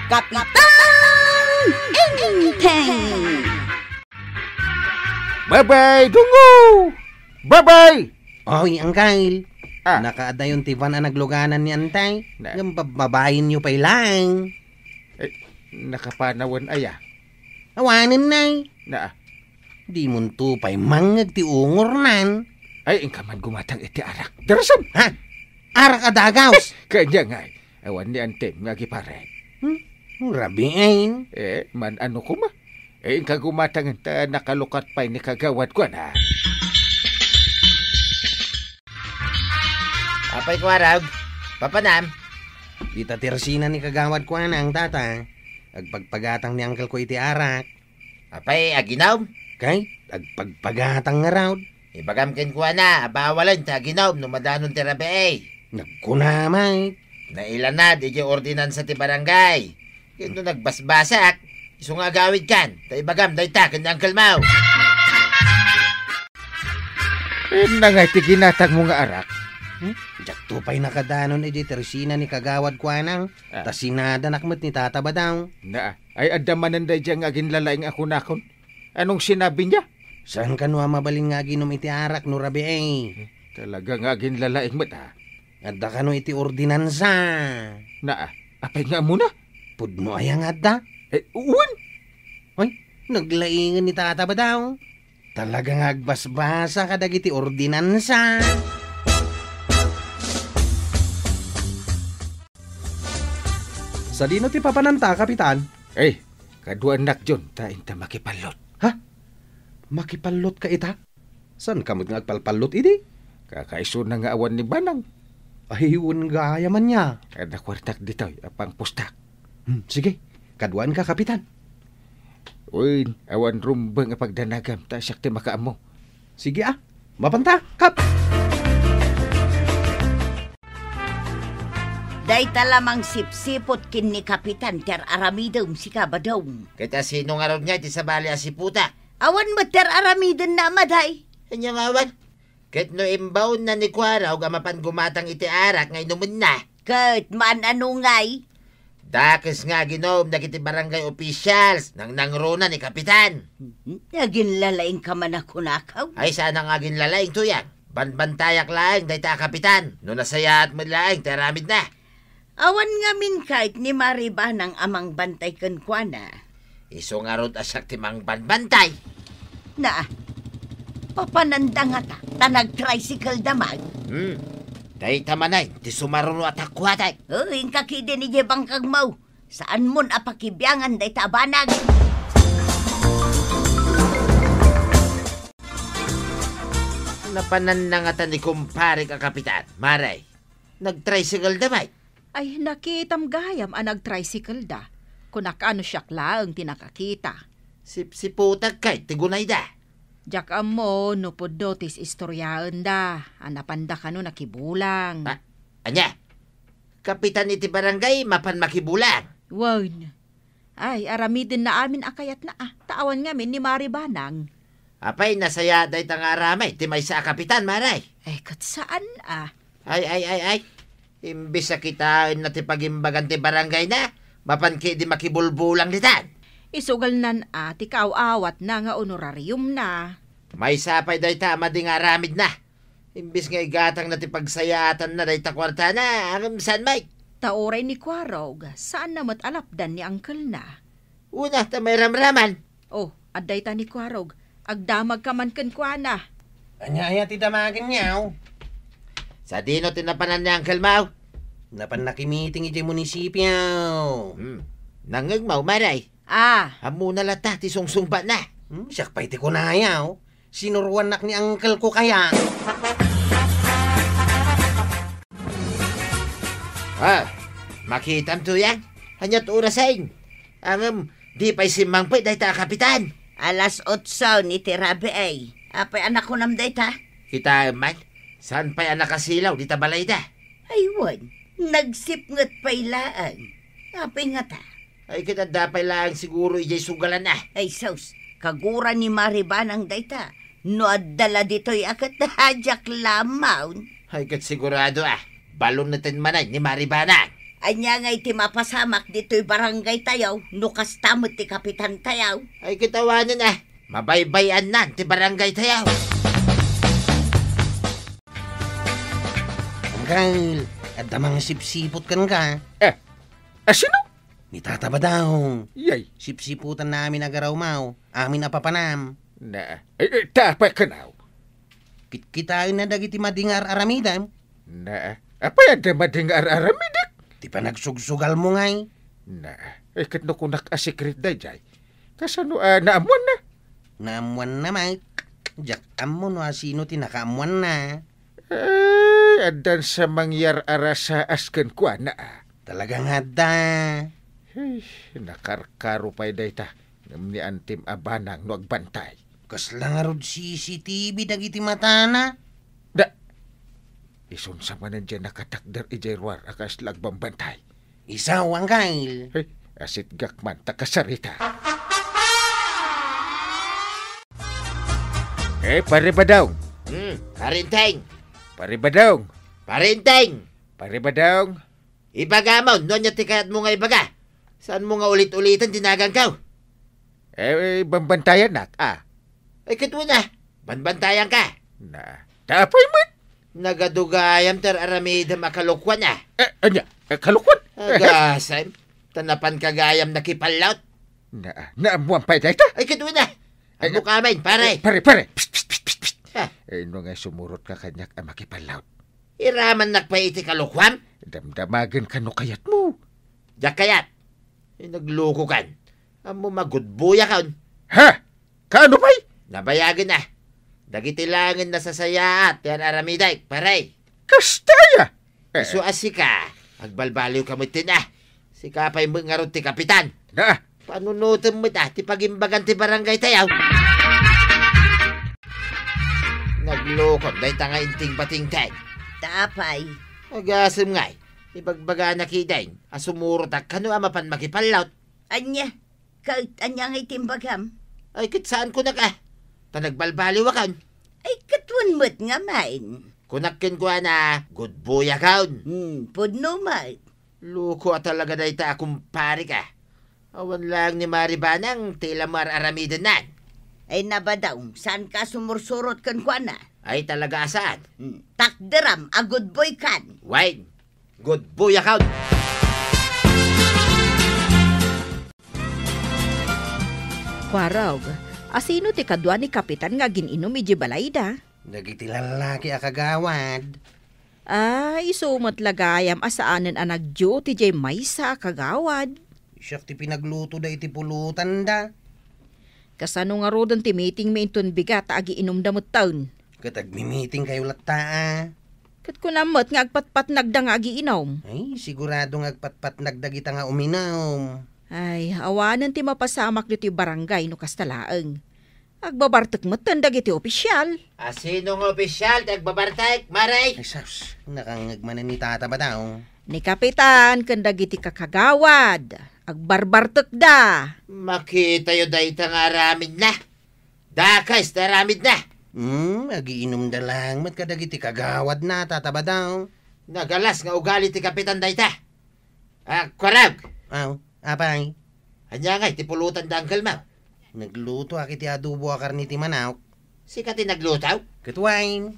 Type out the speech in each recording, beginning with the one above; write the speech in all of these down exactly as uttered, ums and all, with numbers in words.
Kapitan Enteng! Babay, Dungo! Babay! Oy, Angkal. Ah. Nakaadayon ti van a nagluganan ni Antay. Na. Ngem bab-, babaenyo pay laeng. Eh, nakapanawan aya? Awanen, nay. Na. Dimonto pay mangngeg ti ungornan. Ay, inka man gumatang iti arak. Derson! Ha? Arak a dagaws! Kanya nga, eh. Awan ni Antem nga agiparek. Hmm? Rabiin. Eh, man-ano koma? Eh, inka gumatangen ta nakalukat pay ni kagawad ko, na. Apay, Kuarog? Papanam? Dita ti resina ni kagawad ko, anang, tata. Agpagpagatang ni uncle ko iti arak. Apay, aginom? Kay, agpagpagatang ngarud. Ibagam kenkuana a bawalen ti aginom no madanon ti rabii. Nagkuna met. Nailanad iti ordinansa ti barangay. Ket no nagbasbasak, isu nga agawidkan, ta ibagam dayta ken ni Uncle Mau. Inna nga iti ginatangmo nga arak? Hmm? Diakto pay nakadanon iti resina ni kagawad ko, anang. Ah. Ta sinadanak met ni Tata Badang. Na, ay adda manen daydiay nga aginlalaing a kunakon. Anong sinabi niya? Saan kano a mabalin nga aginom iti arak no rabii? Talaga nga aginlalaing met, ah. Adda kano iti ordinansa? Na, apay nga ammona? Pudno aya nga adda? Eh, wen. Ay, naglaingen ni Tata Badang. Talaga nga agbasbasa kadagiti ordinansa. Sadino ti papananta, Kapitan? Eh, kaduanak diyon, ta inta makipallot. Ha? Makipallot ka ita? Saan ka met nga agpalpallot idi? Kakaisuna nga awan ni Banang. Ay, wen gayam ania. Adda kuartak ditoy, a pangpustak. Hmm, sige. Kaduan ka, Kapitan. Uy, awan rumbeng a pagdanagam, ta siak ti makaammo. Sige, ah. Mapanta, Kap. Dayta la mangsipsiput ken ni Kapitan ti ar-aramidem, sika, Badong. Ket a sino ngarud nga iti sabali a siputa? Awan met ti ar-aramidenna a maday. Ania nga awan? Ket no imbaonna ni Kuarog a mapan gumatang iti arak nga inumenna. Ket man-ano ngay? Dakes nga aginom dagiti barangay officials, nangnangruna ni Kapitan. Hmm, aginlalaing ka man a kunakaw? Ay, saan nga aginlalaing, Tuyang. Banbantayak laeng dayta a Kapitan, no nasayaat met laeng ti aramidna. Awan ngamin kayat ni Mari Banang a mangbantay kenkuana. Isu ngarud a siak ti mangbanbantay. Na, papananda ngata, ta nag-tricycle da man. Hmm. Dayta manen ti sumaruno a takuatek. Oh, inka ketdin idiay bangkagmo. Saanmon a pakibiangan dayta a banag. Napananda ngata ni kumparek a Kapitan, Mari. Nag-tricycle da, bay? Ay, nakitam gayam a nag-tricycle da. Kunak a no siak laeng ti nakakita. Sipsiputak kay ti gunayda. Diak ammo no pudno ti istoryaenda a napanda kano nakibulang. Ah, ania? Kapitan iti barangay mapan makibulang? Wen. Ay, aramidenna amin a kayatna, ah. Ta awan ngamin ni Mari Banang. Apay, nasayaat dayta nga aramid ti maysa a kapitan, Mari? Eh, ket saan, ah. Ay, ay, ay, ay. Imbes a kitaenna ti pagimbagan ti barangayna, mapan ketdi makibulbulang ditan. Isugalnan, ah, ti kaaw-awatna nga honorariumna. Maysa pay dayta a madi nga aramidna. Imbes nga igatangna ti pagsayaatanna dayta kuartana, ngem saan met? Ta uray ni Kuarog, saanna met a lapdan ni angkelna. Una, ta mairamraman. Oh, adda ita ni Kuarog. Agdamagka man kenkuana. Ania aya ti damagenyo? Sadino ti napanan ni Uncle Mau? Napan nakimiting idiay munisipyo. Hmm. Nangngegmo, Mari? Ah. Ammona latta ti sungsungbatna. Hmm, siak pay ti kunayo. Sinuroannak ni uncle ko kaya. Ah, makitam, Tuyang? Aniat orasen? Ngem, di pay simmangpet dayta a kapitan. Alas otso ni ti rabii. Apay a nakunam dayta? Kitaem man, saan pay a nakasilaw dita balayda? Ay wen, nagsipnget pay laeng. Apay ngata? Ay, ket adda pay laeng siguro idiay sugalan, ah. Ay, sus, kagura ni Mari Banang dayta. No adda la ditoy a ket diak la ammaon. Ay, ket sigurado, ah. Baloneten manen ni Mari Banang. Ania ngay ti mapasamak ditoy barangay tayo, no kasta met ti kapitan tayo? Ay, ket awanen a, mabaybay-annan ti barangay tayo. Angkel, adda mangisipsipot kenka. Eh, a sino? Ni Tata Badong. Yay. Sipsiputan namin a garawmaw, amin a papanam. Na, eh, eh, ta apay kanaw? Kitkitaenna dagiti madi nga ar-aramidem. Na, apay adda madi nga ar-aramidek? Ti panagsugsugalmo ngay. Na, eh, ket no kunak a secret daydiay, kasano a naammuanna? Naammuanna, Mike. Diak ammo no asino ti nakaammuanna. Ay, addan sa mangyar-arasaas kenkuana, a. Talaga nga adda. Hey, nakarkaro pay dayta, ngem ni antim a banang no agbantay. Kasla ngarud C C T V dagiti matana? Da, isunsa manen diay nakatakder idiay ruar a kasla agbambantay? Isaw, Angkel. Hey, asitgak man ta kasarita. Eh, Pare Badong. Hmm, Pare Enteng. Pare Badong. Pare Enteng. Pare Badong. Ibagam no ania ti kayatmo nga ibaga. Saanmo nga ulit-uliten ti naganko? Eh, bambantayanak, a. Ay, ket wen a, banbantayanka. Na, ta apay met? Nagadu gayam ti ar-aramidem a kalokuan, a. Eh, ania? Eh, kalokuan? Agasem, ta napanka gayam nakipallawt. Na, naammuam pay dayta? Ay, ket wen a. Eh, ammokamin, pare. Eh, pare, pare. Psst, psst, psst, psst, psst. Ah. Eh, no nga sumurotka kaniak a makipallawt? Iramannak pay iti kalokuam? Damdamagenka no kayatmo. Diak kayat. Ay, naglokokan. Ammom a gudboyakon. Ha? Kaano pay? Nabayagen a. Dagiti laengen nasasayaat ti ar-aramidek, pare. Kasta aya? Eh. Isu a sika, agbalbaliwka metten a. Sika pay met ngarud ti kapitan. Na. Panunotem met a ti pagimbagan ti barangay tayo. Naglokon dayta nga inting batingteng. Ta apay? Agasem ngay, ibagbagana kidin a sumurotak kano a mapan makipallawt. Ania? Ket ania nga iti imbagam? Ay, ket saan kunak a. Ta nagbalbaliwakon. Ay, ket wen met ngamin. Kunak kenkuana, gudboyakon. Hmm, pudno met. Loko a talaga dayta a kumparek a. Awan laeng ni Mari Banang ti ila mar-aramidennan. Ay, na, Badong, saanka a sumursurot kenkuana? Ay, talaga a saan. Hmm, takderam a gudboykan. Wen, gudboyakon. Kuarog, asino ti kadua ni Kapitan nga agin-inum idiay balayda? Dagiti lallaki a kagawad. Ah, isu met la gayam a saanen a nagduty diay maysa a kagawad. Siak ti pinaglutoda iti pulotanda. Kasano ngaruden ti meetingmi inton bigat a agiinumda metten? Ket agmi-meetingkayo latta a. Ket kunam met nga agpatpatnagda nga agiinum. Ay, sigurado nga agpatpatnagda dagita nga uminum. Ay, awanen ti mapasamak ditoy barangay no kasta laeng. Agbabartek metten dagiti opisial. Asino nga opisial ti agbabartek, Mare? Ay, sus, nakangngeg manen ni Tata Badong. Ni Kapitan ken dagiti kakagawad, agbarbartekda. Makitayo dayta nga aramidna. Dakes ti aramidna. Hmm, agiinumda laeng met kadagiti kagawadna, Tata Badong. Nagalas nga ugali ti Kapitan dayta. Ah, kuarog. Aw, apay? Ania ngay ti pulotanda, Uncle Mau? Naglutoak iti adobo a karne ti manok. Sika ti nagluto? Ket wen.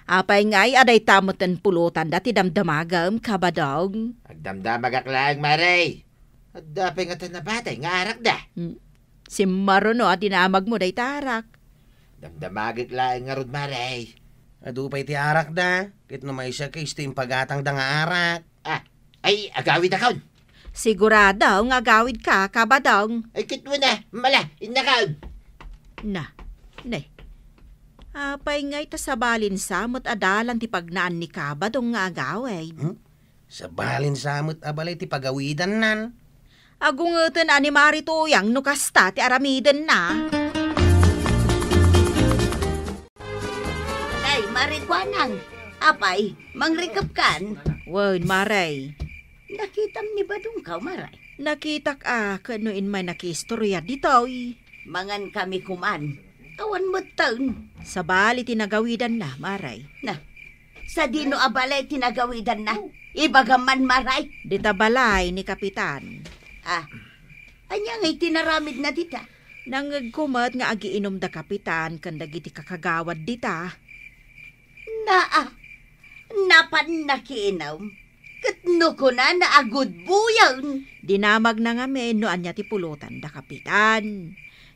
Apay ngay a dayta metten pulotanda ti damdamagem, Kabadong? Agdamdamagak laeng, Mare. Adda pay ngata nabatay nga arakda? Hmm. Simmaruno a dinamagmo dayta arak. Damdamagek laeng ngarud, Mare. Adu pay ti arakda, ket no maysa case ti impagatangda nga arak. Ah, ay, agawidakon. Sigurado nga agawidka, Kabadong. Ay, ket wen a, mala, innakon. Na, ne. Apay ngay ta sabalin sa met a dalan ti pagnaan ni Kabadong nga agawid? Hmm? Sabalin sa met a balay ti pagawidannan. Agungeten a ni Mari Tuyang no kasta ti aramidenna. Ay, Mari Kuanang. Apay, mangrikepkan? Wen, Mare. Nakitam ni Badongkaw, Mare? Nakitak a, ken no immay nakiistorya ditoy. Mangan kami kuman. Awan metten. Sabali ti nagawidanna, Mare. Na, sadino a balay ti nagawidanna? Ibagam man, Maray. Dita balay ni Kapitan. Ah, ania ngay ti naramidna dita? Nangngegko met nga agiinum da Kapitan ken dagiti kakagawad dita. Naa, napan nakiinum. Ket no kunana a gudbuyen. Dinamagna ngamin no ania ti pulutan da Kapitan.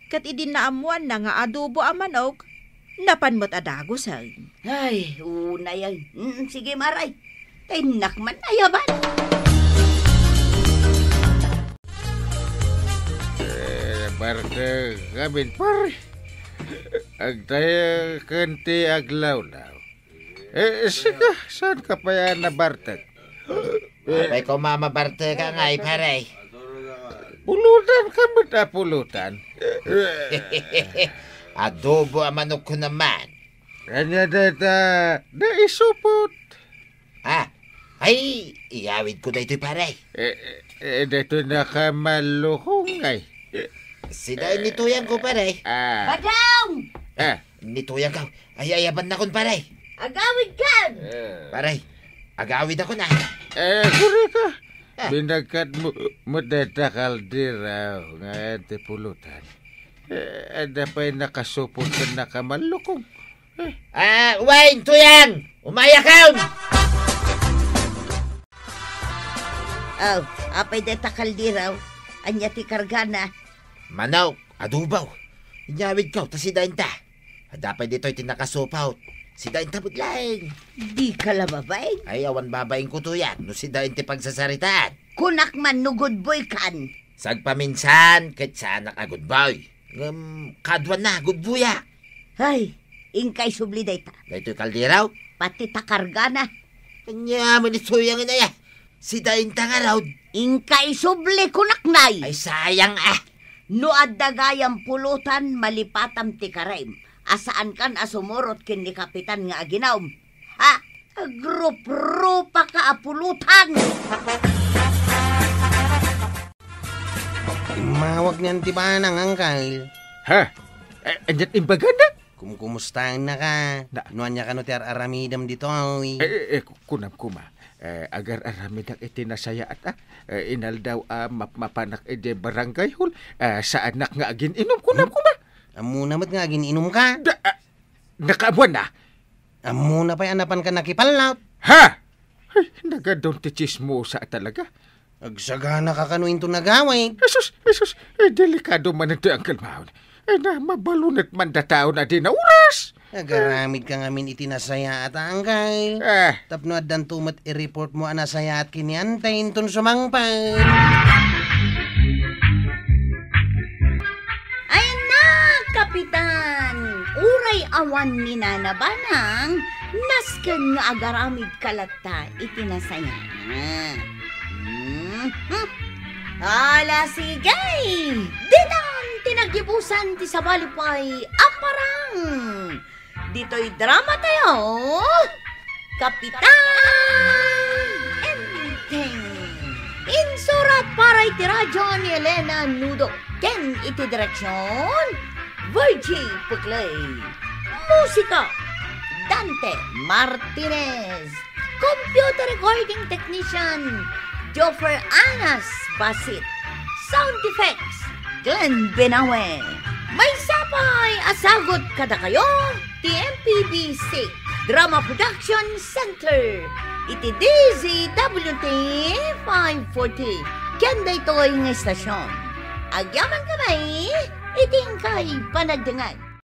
Ket idi naammoanna nga adobo a manok, napan met a dagusen. Ay, unay ay. Mm, sige, Maray. Ta innak man ayaban. Eh, parte kami, pare. Agtayaken ti aglawlaw. Eh, sika, saan ka pa yan nabartek? Apay ko mamabartek ka ngay, pare? Pulutan ka met a pulutan. Adobo a manok ko naman. Kanya deta, naisupot. Ah, ay, iyawid ko daytoy, pare. Eh, eh, daytoy nakamalukong ay. Sida ni tuyang ko, pare. Ah. Badong! Ah. Ni tuyang ka. Ay, ayaban na kun, pare. Agawid kan! Eh. Pare, agawid ako na. Eh, kuri ka. Ah. Binagkat mo, mo deta kaldiraw nga ti pulutan. Eh, ada pa'y nakasupot ken nakamalukong. Eh. Ah, Wayne, tuyang! Umayakon! Aw, apay deta kaldiraw? Ania ti kargana? Manok, adobo. Inyawid ko, ta sida inta. Adda pay ditoy ti nakasupot. Sida inta met laeng. Di ka la babain? Ay, awan babain ko tuyang, no sida inti pagsasaritaan. Kunak man no gudboy kan. Sagpaminsan, ket saanak a gudboy. Ngem, kaduana, gudboya. Ay, inka isubli dayta. Daytoy kaldiraw? Pati ta kargana. Ania, manituyang inaya. Sida inta ngarud. Inka isubli kunak nay. Ay, sayang, ah. No adda gayam pulutan, malipatam ti karem. A saankan a sumurot ken ni Kapitan nga aginum. Ha? Agruprupa ka a pulutan! Immawag niyan ti banang, Angkal. Ha? Eh, ania't imbagana? Kumkumustaennaka? Na- No ania kano ti ar-aramidem ditoy? Eh, eh, eh, ku-, kunam kuma. Eh, agar-aramidak iti nasayaat, ah. Eh, inaldaw a mapmapanak iti barangay hall. Eh, saanak nga agin-inum, kunam Hmm? kuma. Ammona met nga agin-inumka? Da-, ah, nakaammoanna. Ammona pay a napanka nakipallat. Ha? Ay, nagadun ti tsismosa talaga. Agsaganaka kano inton agawid. Jesus, Jesus, eh, delikado man iti angkel maon. Eh, na, mabalunet man da taon a di nauras. Agaramidka ngamin iti nasayaat a angkal. Eh. Tapno addanto met i-report mo a nasayaat ken ni Ante inton sumangpet. Ay na, Kapitan! Uray awan ni Nana Banang, nasken nga agaramidka latta iti nasayaat. Mhm. Ala, sige! Ditan ti naggibusan ti sabali pay a parang! Ditoy drama tayo, Kapitan Enteng. Insurat para iti radyo ni Elena Nudo ken iti direksyon, Virgie Puclay. Musika, Dante Martinez. Computer recording technician, Joffer Anas Basit. Sound effects, Glenn Benawe. Maysa pay a sagut kadakayo ti M P B C Drama Production Center iti D Z W T five forty ken daytoy nga istasyon. Agyamankami iti inkay panagdengngeg.